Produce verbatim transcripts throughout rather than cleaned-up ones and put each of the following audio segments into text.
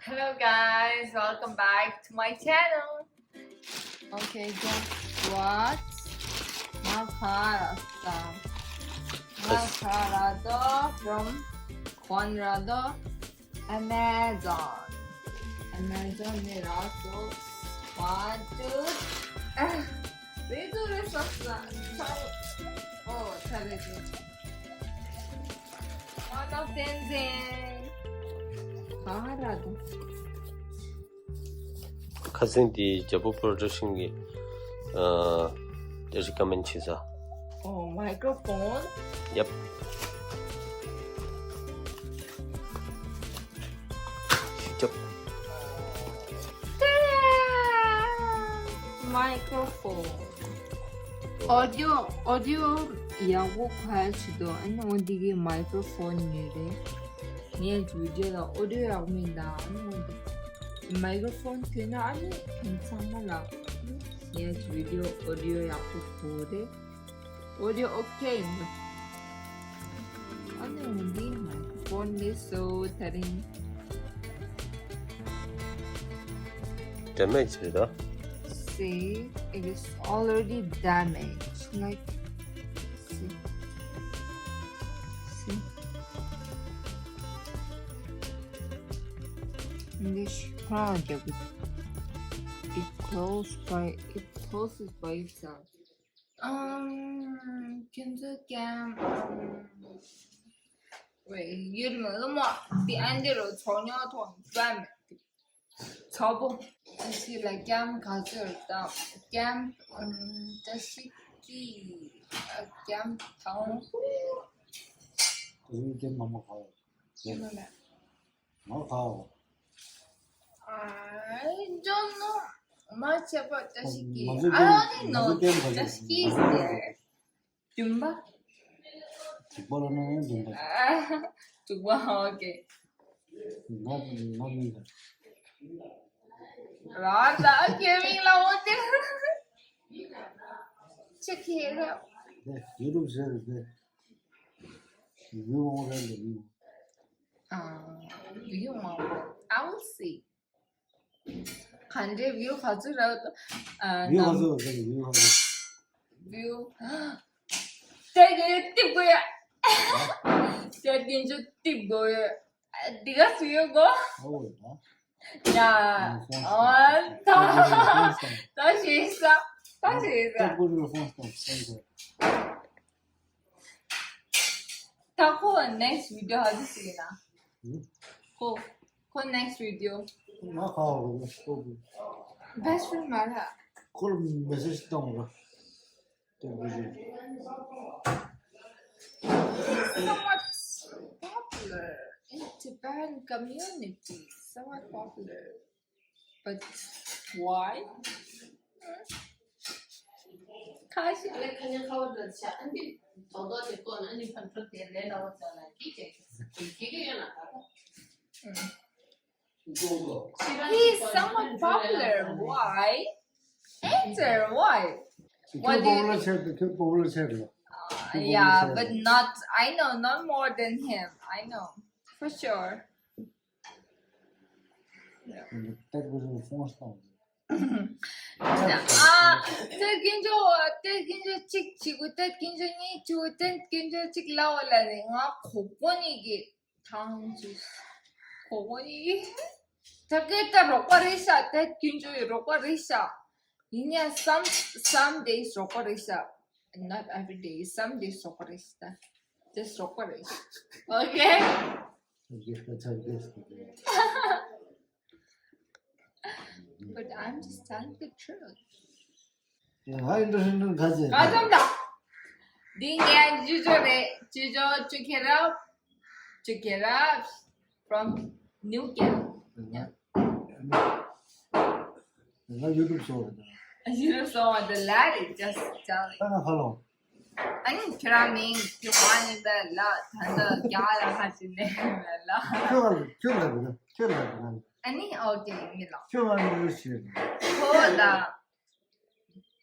Hello guys, welcome back to my channel. Okay, guess what? ང་ག་ར་ད། ང་ག་ར་ད་from Conrado, Amazon. Amazon ནས་རག་སོང་། One, two, ཨ། རེད་འདུག་རེད་སོང་ཙང་། ཨོ་ཚ་རེད་འདུག One of Tenzin. ག་ར་འདུག་ཁ་སང་དེ་རྒྱལ་པོ་པོ་རོ་ཌག་ཤན་གྱི་ཨ་ཏེ་རི་ཀོ་མེན་ཌི་བྱས་ས། Oh, microphone? Yep. ཤུ་རྒྱབ། Microphone. Audio, audio ཡག་པོ་ག་ཅི་འདུག་ཨ་ནི་འོ་འདི་གི་microphone ཉོས་རེད། ངས་བི་ཌིའོ་ལ་ཨོ་ཌིའོ་ཡག་མིན་ད། ཨ་ནི་འོ་འདི་microphone ཐོན་ན་ཨ་ནི་ཁྱེད་ཚང་མ་ལ་ངས་བི་ཌིའོ་ཨོ་ཌིའོ་ཡག་པོ་གོ་རེད། ཨོ་ཌིའོ་ཨོ་ཁེ་ཡིན་འདུག་ཨ་ནི་འོ་འདི་མའི་ཀྲོ་ཕོན་ལས་སོ་ད་རིང་། Damage རེད་ད། See, it is already damaged. Like, see. See. འདི་ཤི་ཁ་རྒྱབ། It close by, it closes by itself. ཨམ། ཁྱེད་ཚོ་ཀེམ། ཝེ་ཡུལ་མི་ལོ་མ། དེ་ཨན་ཏེ་རོ་ཚོ་ཉོ་ཐོང་ཀེམ། ཚོ་པོ། ཅི་ཞིག་ལ་ཀེམ་ག་ཚོད་དང་ཀེམ། ཨམ། ཅི་ཞིག་གི་ཀེམ་དང་། ཀེམ་མ་མ་ག་ཀེམ་མ་ལ། ང་ག་I don't know. མ་ཆེ་པ་ཅི་ཞིག་གི། I only know ཅི་ཞིག་གི། རྒྱུན་པ། དྲུག་པ་ལ་ནང་ཡང་རྒྱུན་པ། དྲུག་པ། ཨོ་ཁེ། ང་ང་མིན་ད། ར་ད་ཁེ་མིང་ལ་འོ་དེ། ཅི་ཁེ་ར། དེ་ཡུ་ཊུབ་ཟེར་དེ། ཡུ་ཝོང་རེད་ལ་ཡུ། ཨ། ཡུ་ཝོང་I will see. ག་འདྲའི་བིའུ་ག་ཚོད་རག་ཨ། བིའུ་ག་ཚོད་རག་བིའུ་ག་ཚོད། བིའུ། དེ་གི་ཏིབ་དགོས་ཡ། དེ་གི་ཅུ་ཏིབ་དགོས་ཡ། འདི་ག་སུ་ཡོད་གོ། ཨོ་ཡ། ཡ། ཨ་ད། ད་ཤེས་ས། ད་ཤེས་ས། ད་ཁོ་next video ཧ་ཅི་ཟེར་ན། ཁོ་ཁོ་next video། ང་ཁ་བ་གོ་ཁོ། Best friend མ་ར། ཁོ་ལ་message བཏང་ར། Somewhat popular in Tibetan community. Somewhat popular. But why? ཁ་ཤས། ཨ་ལེ་ཁ་ཉིན་ཁ་བ་འདྲ་ཆ་ཨ་འདི་རྡོག་རྡོག་དེ་བཀོན་ཨ་ནི་ཕན་ཚུན་དེ་ལས་སླ་བོ་ཙམ་ལ་ཀི་ཅེ་ཀི་ཀི་ཡོད་ན་ད་ད། He's somewhat popular. Why? Answer. Why? What do you popular think? ཆེ་ཁྱོད་popular ཆེ་རེད། Uh, yeah, but not, I know, not more than him. I know, for sure. ཏེ་ཀུ་ཟུ་ཕོན་སྟོང་། ཨ། ཏེ་ཀིན་ཇོ། ཏེ་ཀིན་ཇོ་གཅིག་བྱེད་དགོས། ཏེ་ཀིན་ཇོ་གཉིས་བྱེད་དགོས། ཏེ་ཀིན་ཇོ་གཅིག་ལའོ་ལ་ནི་ང་གོ་གོ་ནི་གི་ཐང་ཅུ། གོ་གོ་ནི་གི་ད་གེ་ད་རོགས་པ་རེད་ཤག་ཏེ་ཀིན་ཇོ་ཡི་རོགས་པ་རེད་ཤག་ཡིན་ཡང་some some days རོགས་པ་རེད་ཤག Not every day. Some days རོགས་པ་རེད་ཤག Just རོགས་པ་རེད་ཤག Okay? But I'm just telling the truth. ང་ཨིན་ཊར་ནེ་ཤ་ནལ་ག་ཚད། ག་ཙམ་དང་། འདི་ངའི་ཇུ་ཇོ་རེད། ཇུ་ཇོ་ཇུ་ཁེ་རབ། ཇུ་ཁེ་རབ། From New Camp. ང་ཡུ་ཊུབ་སོ་རེད། ཡུ་ཊུབ་སོ་བ་དེ་ལ་རེད། Just telling. ད་ང་ཧ་ལོ། ཨ་ནི་ཁྱོད་རང་མིང་ཁྱོད་ཧ་ནི་བས་ལ་ད་ལྟ་རྒྱ་ལ་ཧ་ཅི་ནས་ལ། ཁྱོད་ལ་ཁྱོད་ལ་རེད། ཁྱོད་ལ་རེད། ཨ་ནི་ཨོ་ཀེ་ཡིན་ལ། ཁྱོད་ང་ནི་ཡོད་ཤེས། ཁོ་ལ།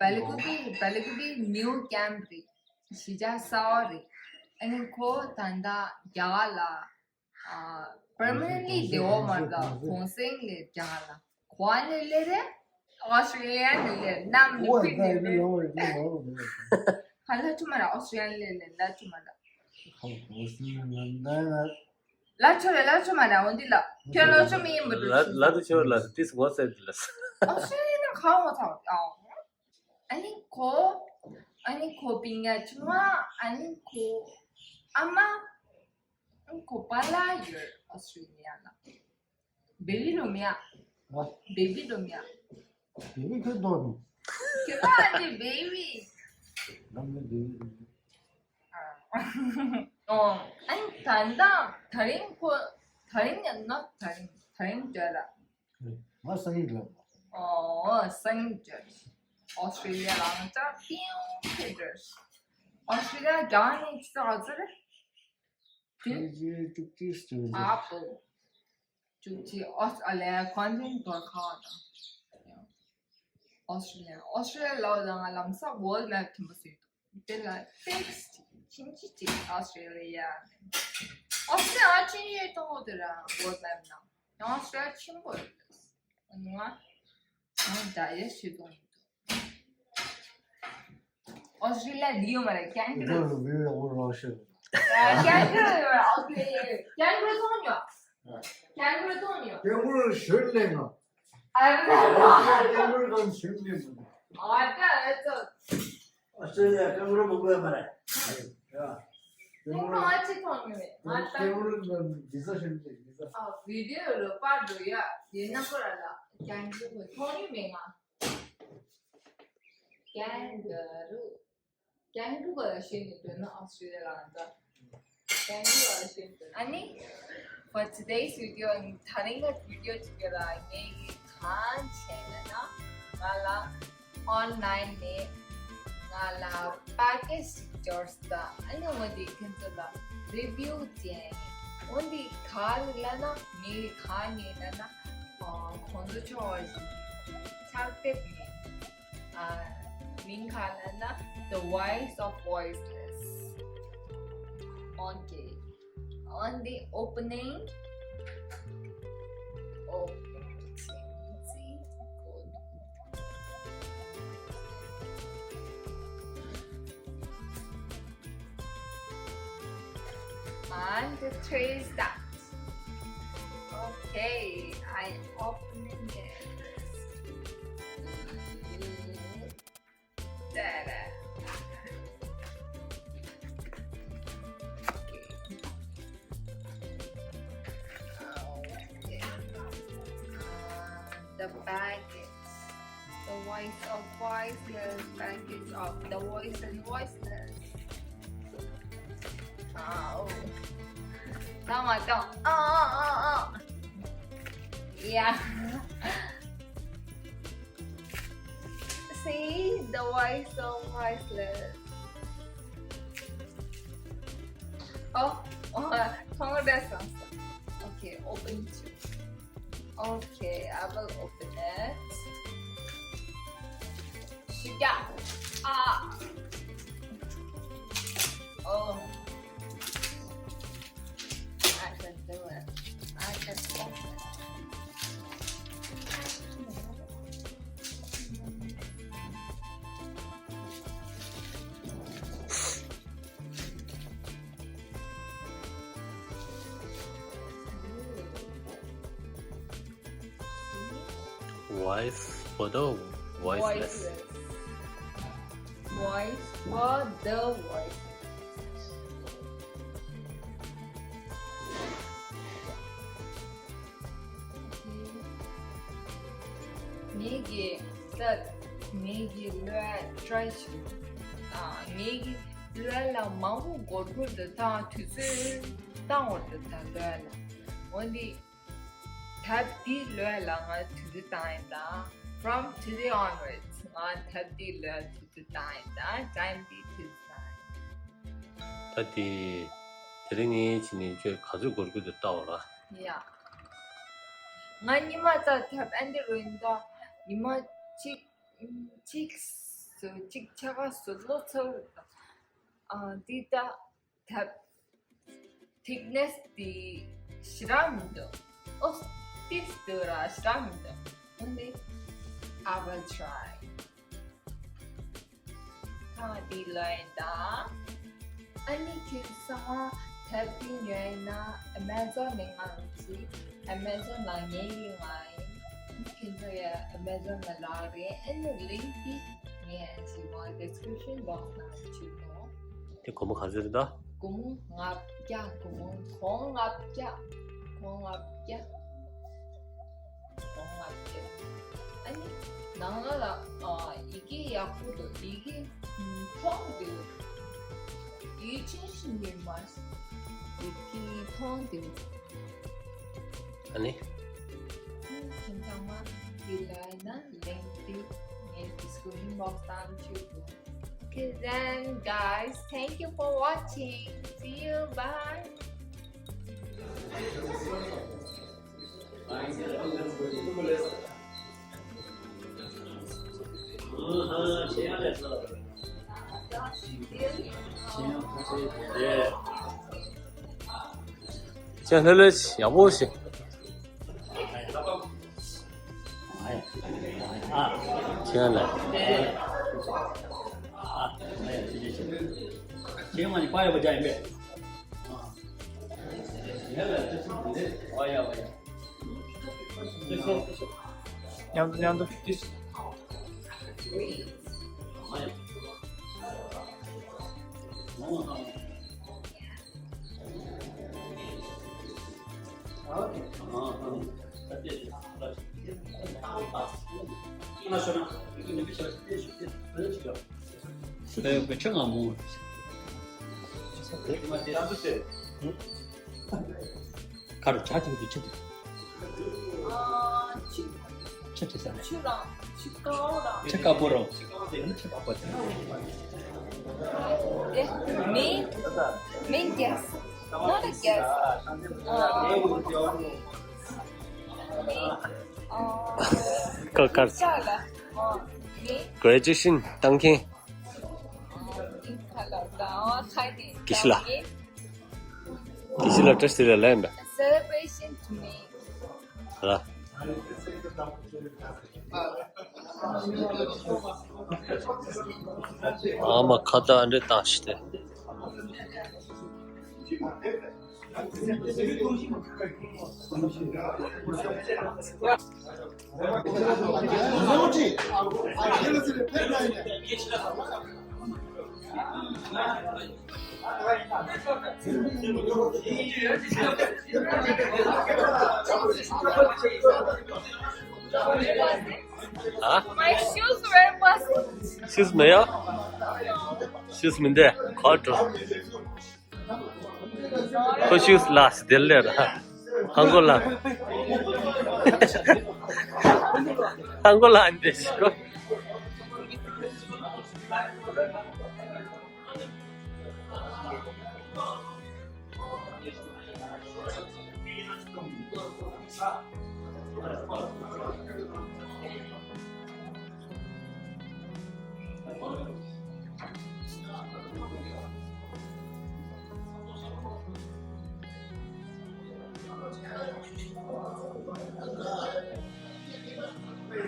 བལ་ཀུ་པི་བལ་ཀུ་པི་ནིའུ་ཀེམ་རེད། གཞིས་ཆགས་གསར་པ་རེད། ཨ་ནི་ཁོ་ད་ལྟ་རྒྱ་གར་ལ་ཨ་ permanently བསྡད་ཡོད་མ་རེད། གུང་སེང་ལས་རྒྱ་གར་ལ། གུ་ཝ་ནས་སླེབས་རེད། ཨོ་སི་ཀྲི་ལི་ཡ་ནས་སླེབས། གནམ་ནས་ཕུད་ནས་སླེབས། ག་ལ་ཐུ་མ་ར་ཨོ་སི་ཀྲི་ལི་ཡ་ནས་སླེབས་ལ་ཐུ་མ་ར། ལ་ཆོ་རེ་ལ་ཆོ་མ་ར་འོན་ཏི་ལ་ཁྱོད་ལ་ཆོ་མི་ཡིན་པ་འགྲོ། ལ་ལ་དུ་ཆོ་ལ་ཏིས་ཝ་སེབ་ལ། ཨོ་སི་ཀྲི་ལི་ཡ་ནས་ཁ་བ་ཚ་བ། ཨ་ནི་ཁོ། ཨ་ནི་ཁོ་པིང་ཡ་ཆུང་བ། ཨ་ནི་ཁོ་ཨ་མ། ཁོ་པཱ་ལགས་ཡོད་ཨོ་སི་ཀྲི་ལི་ཡ་ལ། བེ་བི་རོ་མི་ཡ། ཨ། བེ་བི་རོ་མི་ཡ། བེ་བི་ཁྱོད་ལྟོགས་ནི། ཁྱོད་ལ་ཨ་ནི་བེ་བི། ང་ནི་བེ་བི་རོ་མི་ཡ། ཨ། ཨོ། ཨ་ནི་ད་ལྟ་ད་རིང་ཁོ། ད་རིང་ཡང་ན་ད་རིང་ད་རིང་བརྗོད་ལ། ང་སང་ཉིན་ལ། ཨོ་སང་ཉིན་བརྗོད། ཨོ་སི་ཀྲི་ལི་ཡ་ལ་ང་ཅག་པིང་ཁེ་བརྗོད། ཨོ་སི་ཀྲི་ལི་ཡ་རྒྱ་ནས་ཅི་ཙག་ཙི་རེད། ཁེ་ཇི་བཅུ་གཅིག་ཅུ་གཅིག་ཨ་པོ། བཅུ་གཅིག་ཨོ་སི་ཨ་ལེ་ཀོན་ཊེན་དོར་ཁ་དང་། ཨོ་སི་ཀྲི་ལི་ཡ། ཨོ་སི་ཀྲི་ལི་ཡ་ལ་ང་ལམ་སང་ཝོལ་མེབ་མཐུན་པ་བཟོས་འདུག་དེ་ལ་ཊེག་སི་ཊི་ཕྱིན་ཅི་ཅིག་ཨོ་སི་ཀྲི་ལི་ཡ། ཨོ་སི་ཀྲི་ལི་ཡ་ཕྱིན་ཡོད་དོ་དེ་ར་ཝོལ་མེབ་ནང་ཡང་ཨོ་སི་ཀྲི་ལི་ཡ་ཕྱིན་པོ་རེད། ང་ང་ད་ཡ་ཤི་དོ་མི་འདུག་ཨོ་སི་ཀྲི་ལི་ཡ་འདི་ཡོད་མ་རེད། ཀེང་ཀ་རུ། ཀེང་ཀ་རུ་ཡོད་མ་རེད། ཨོ་སི་ཀྲི་ལི་ཡ། ཀེང་ཀ་རུ་ཡོད་མ་རེད། ཨོ་སི་ཀྲི་ལི་ཡ་ཡོད། ཀེང་ཀ་རུ་མཐོང་མྱོང་། ཀེང་ཀ་རུ་མཐོང་མྱོང་། ཀེང་ཀ་རུ་ཞོན་ལེན་ནོ། ཨ་རེད། ཀེང་ཀ་རུ་གང་ཞོན་ལེན་ནོ། ཨ་ཀ་ཨེ་ཙོ། ཨོ་སི་ཀྲི་ལི་ཡ་ཀེང་ཀ་རུ་མང་པོ་ཡོད་མ་རེད། ཡ། ཀེང་ཀ་རུ་ཨ་ཅི་མཐོང་མྱོང་མེད། ང་ད་ཀེང་ཀ་རུ་གང་ཇི་ས་ཞོན་ལེན་ཇི་ས། ཨ་བི་ཌི་ཡོ་རུ་པར་འགྲོ་ཡ། དེ་ན་ཁོ་ར་ལ་ཀེང་ཀ་རུ་མཐོང་མྱོང་མེད་ང་། ཀེང་ཀ་རུ། ཀེང་ཀ་རུ་ག་ལ་ཤེས་ནས་འདོད་ན་ཨོ་སི་ཀྲི་ལི་ཡ་ལ་འདྲ། ཀེང་ཀ་རུ་ག་ལ་ཤེས་ནས་འདོད། ཨ་ནི། For today's video, ད་རིང་གི་བི་ཌི་ཡོ་ཅིག་ལ་ངས་གང་བྱས་ན་ན། ང་ལ་ཨོན་ལ་ཡིན་ནས་ང་ལ་པེ་ཀེ་ཇི་ཅིག་འབྱོར་སོང་། ཨ་ནི་འོན་ཏེ་ཁྱེད་ཚོ་ལ་རི་བིའུ་བྱས། འོན་ཏེ་ག་རེ་ལབ་ན་ངས་གང་ཉོས་ན་ན། ཨ་གོང་དུ་ཆོག་པ་ཞིག་ཕྱག་དེབ་ཉོས། ཨ། མིང་ག་ལབ་ན་The Voice of Voiceless. Okay. On the opening. Open. And the three dots. Okay, I open it. Ta-da. Okay. Oh, okay. Uh, the package. The Voice of Voiceless, package of The Voice and Voiceless. Oh. Tama, tama. Oh, oh, oh, oh. Yeah. See, The Voice of Voiceless. Oh, oh, congrats. Okay, open it. Okay, I will open it. Sugar. Ah. Oh. I can do it. I can do it. Voice for the voiceless. Voiceless. Voice for the voiceless. ངེད་ཀྱི་ས། ངེད་ཀྱི་ལོ་ཊ་རའི་ཞུ། ཨ། ངེད་ཀྱི་ལོ་ལ་མང་པོ་སྒོར་སྒོར་དུ་བཏང་། དུས་ཚོད་བཏང་བར་དུ་ད་ལོ་ལ། འོན་ཏེ་ཐབས་འདི་ལོ་ལ་ང་དུས་ཚོད་བཏང་ཡིན་ད། From today onwards ང་ཐབས་འདི་ལོ་དུས་ཚོད་བཏང་ཡིན་ད། ཊའིམ་འདི་དུས་ཚོད་བཏང་ཡིན། ད་དེ་དེ་རིང་ངས་བྱས་ནས་ཁྱོད་ག་ཚོད་སྒོར་སྒོར་དུ་བལྟ་བ་ལ། ཡ། ང་ཉི་མ་ད་ཐབས་ཨ་འདི་རུ་ཡིན་ད། ཉི་མ་གཅིག་གཅིག་སུ་གཅིག་ཆ་ག་སུ་ལོ་ཚོ་ཨ་འདི་ད། ཐབས། ཐིག་ནེ་སི་དེ་ ཞེ་དྲག་མི་འདུག་ཨོ། ཏིས་འདུག་ར་ཞེ་དྲག་མི་འདུག་འོན་ཏེ། I will try. ཁ་འདི་ལ་ཡིན་ད། ཨ་ནི་ཁྱེད་ཚང་མ་ཐབས་ཀྱི་ཉོས་ན་Amazon་ནས་ང་ཚོའི་Amazon་ལ་ཉན་ཡིན་ང་ཡིན། ཁྱེད་ཚོ་ཡ་Amazon་ལ་ལག་རེད། ཨ་ནི་link་འདི་ངས་ཅི་མ་description box་ནང་བྲིས་ནོ། དེ་སྒོར་མོ་ག་ཚོད་རེད་ད། སྒོར་མོ་ལྔ་བརྒྱ། སྒོར་མོ་སྒོར་ལྔ་བརྒྱ། སྒོར་ལྔ་བརྒྱ། སྒོར་ལྔ་བརྒྱ། ཨ་ནི་ནང་ལ་ལ་ཡི་གེ་ཡག་པོ་འདུག་ཡི་གེ་མཐོང་འདུག་ཡིག་ཆ་ཞིག་ཉོས་མ་ཡི་གེ་མཐོང་འདུག་ཨ་ནི། ཁྱེད་ཚང་མ་འདི་ལ་ན་link་འདི་ངའི་description box་ནང་བྲིས་འདུག Okay then, guys, thank you for watching. See you. Bye. ཅན་ལྷོད་ལྷོད་ཡག་པོ་ཞིག་ཅན་ལ། མཉམ་དུ་མཉམ་དུ། ཁར་ཇ་ཅིག་ཏུ་ཆུ་དེ། ཆུ་དེ་ཟ་ཆུ་རང་ཆུ་དཀར་པོ་རང་ཆུ་དཀར་པོ་རང་ཆུ་དཀར་པོ་དེ། མིན། མིན་གྱེས། not a guess. ཀ་ཀར། Graduation་བཏང་མཁན། དགེ་བཤེས་ལགས། དགེ་བཤེས་ལགས་བཀྲ་ཤིས་བདེ་ལེགས་ལན་པས། Celebration to me. ལ། ཨ་མ་ཁ་བཏགས་ཨ་འདྲས་བཏང་ཞིག་སྟེ། ཨ། My shoes were missing. Shoes་མེད་ཡ། Shoes་མི་འདུག་ཁོ་འགྲོ། ཁོ་shoes་ལ་སྡེར་ལེར། ཧང་གོ་ལ། ཧང་གོ་ལ་འདི་ཞིག་གོ།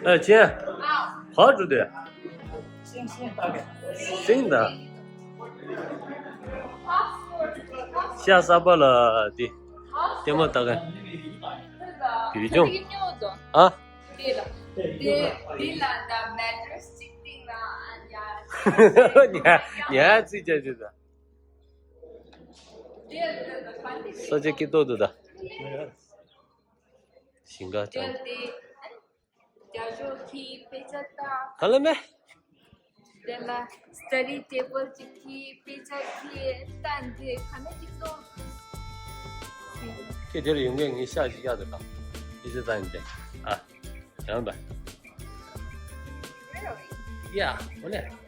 ཨ་ཅེ། ག་འགྲོ་དེ། ཤིང་ད། ཤ་ས་པ་ལ་དེ། ལྟད་མོ་ལྟ་ག་དེ་རི་ལྗོངས། ཨ། དེ་ལ། དེ་དེ་ལ་ད་mattress་གཅིག་སྟེང་ལ་ཨ་ཉ། ཉ་ཉ་ཚིག་བྱ་ཅི་ད། ས་ཆ་སྐྱིད་ཏོག་ཏོ་ད། ཞིང་ཁ་ཅང་། རྒྱ་ཤོག་གི་དཔེ་ཆ་ལྟ། ཧ་ལམ་མེ། དེ་ལ་study table་གཅིག་གི་དཔེ་ཆ་གི་ལྟ་འདི་ག་ནས་གཅིག་ཏོ། ཁྱེད་དེར་ཡོང་མཁན་ངས་ཤག་ཅིག་གཡར་དུ་བཏང་། དཔེ་ཆ་ལྟ་ཡིན་ཏེ། ཨ། ཡང་ད། Really? Yeah, what?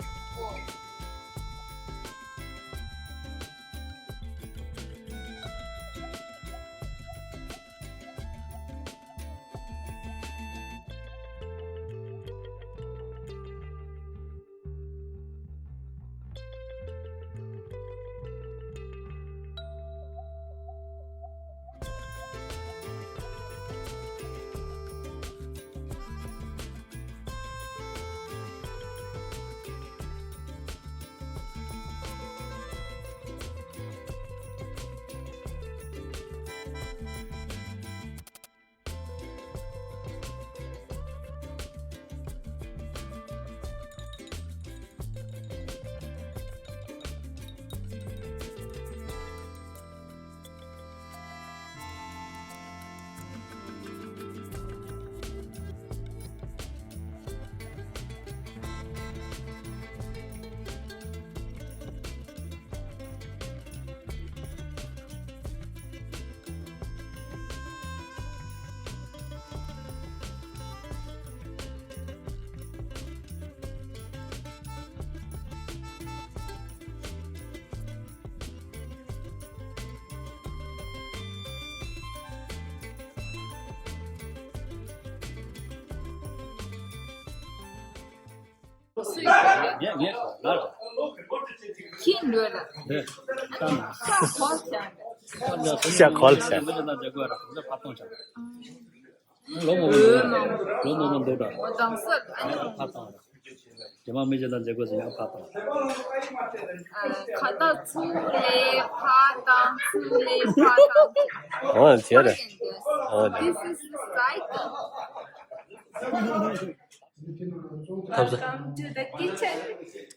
སུས་ཀྱང་ངས་ངས་གོ་ལ་རེད། ཁྱི་འདོད་ལ། རེད། ཤ་གོལ་བྱས་པས། ཤ་གོལ་བྱས། མི་ལ་ན་རྒྱལ་སྒོ་ར་ཁོང་ཚོ་ཕ་ཏོང་བྱ། ལོ་མོ་མོ་འདུག་ལོ་མོ་མོ་འདུག་ད། འོ་དང་སར་ཨ་ནི་ཕ་ཏོང་ར། རྗེས་མ་མི་ལ་ན་རྒྱལ་སྒོ་ཟིན་ཡང་ཕ་ཏོང་ར། ཁ་ཏ་ཚུ་ལེ་ཕ་ཏང་ཚུ་ལེ་ཕ་ཏང་། འོ་བྱས་ར། འོ་བྱས། This is the cycle. ཐབས་ཟ། Welcome to the kitchen.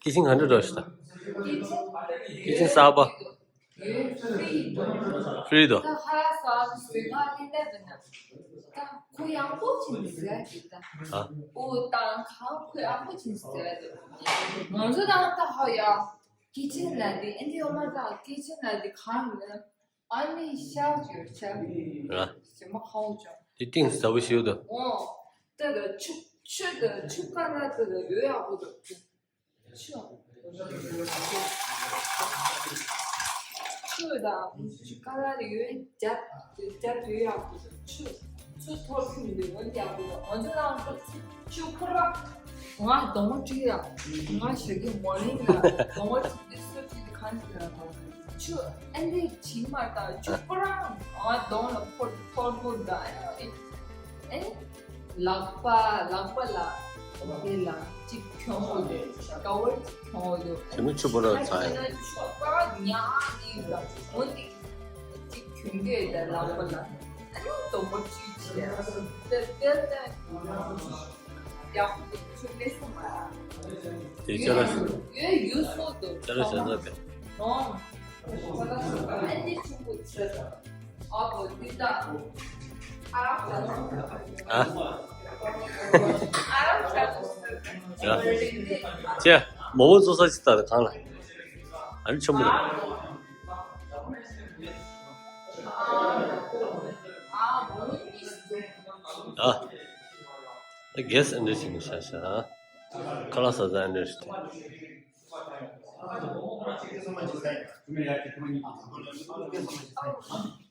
ཀི་ཆེན་ག་འདྲ་འགྲོ་ཤི་ད། ཀི་ཆེན་གསར་པ། ཧྥི་རི་དོ། ད་ཧ་ས་སུ་ག་ལི་ལ་བ་ན། ད་ཁོ་ཡང་པོ་ཅིན་ཟེར་གི་ད། ཨ། ཨོ་ད་ཁ་ཁོ་ཡང་པོ་ཅིན་ཟེར་གི། ང་ཚོ་ད་ད་ཧ་ཡ། ཀི་ཆེན་ལ་དེ་ཨིན་དི་ཡོ་མ་ད་ཀི་ཆེན་ལ་དེ་གང་ཡིན། ཨ་ནི་ཤ་ཅོ་ཆ། ར། ཞེ་མ་ཁའོ་ཅོ། དེ་གཏིང་ཟབ་པོ་ཞིག་འདུག་འོ། དེ་ལ་ཆུ་ཆུ་དེ་ཆུ་ཀ་ན་དེ་ལ་ཡོད་ཡག་པོ་འདུག་ཆུ། ཆུ་དང་ཆུ་ཀ་ན་ལ་ཡོད་རྒྱབ་རྒྱབ་ཡོད་ཡག་པོ་འདུག་ཆུ། ཆུ་ཐོར་ཐུབ་མི་འདུག་འོན་ཏེ་ཡག་པོ་འདུག་ང་ཚོ་རང་ཚོ་ཆུ་ཁོ་ར། ང་སྡོང་བོ་བྲིས་ཡ། ང་ཞོགས་ཀས་མོ་ནིང་ལ་སྡོང་བོ་བྲིས་ཏེ་སུ་བྲིས་ཏེ་གང་ཞིག་ལ་ཆུ་ཨ་འདི་བྱིན་མ་ད་ཆུ་ཁོ་རང་ང་གདོང་ལ་ཕོར་ཕོར་ཕོར་ད་ཨ་ནི་ལག་པ་ལག་པ་ལ་དེ་ལ་གཅིག་གྱོན་འོ་དུ་ཀ་བར་གཅིག་གྱོན་འོ་དུ་དེ་མི་ཆུ་ཕོར་ལ་ཚ་ཡ། ཆུ་ཁོ་རང་ཉག་ཉིག་ལ་འོ་དེ་གཅིག་གྱོན་གྱི་ད་ལག་པ་ལ་ཨ་ནི་དོག་པོ་བཅུག་བྱས་དེ་དེ་དེ། དེ་ཅ་ལག་ཅ་ལག་བཞག་ས་དེ། ཨ། ཡ། ཅེ། མོག་མོག་བཙོ་ས་ཅིག་ལྟ་དང་གང་ལ། ཨ་ནི་ཆུ་མོ་རེད། ཨ། ད་གེ་སི་ཨ་འདྲ་ཞིག་ནས་བཞག་བཞག་ཁ་ལག་ཟ་ས་ཨ་འདྲ་ཞིག་དེ།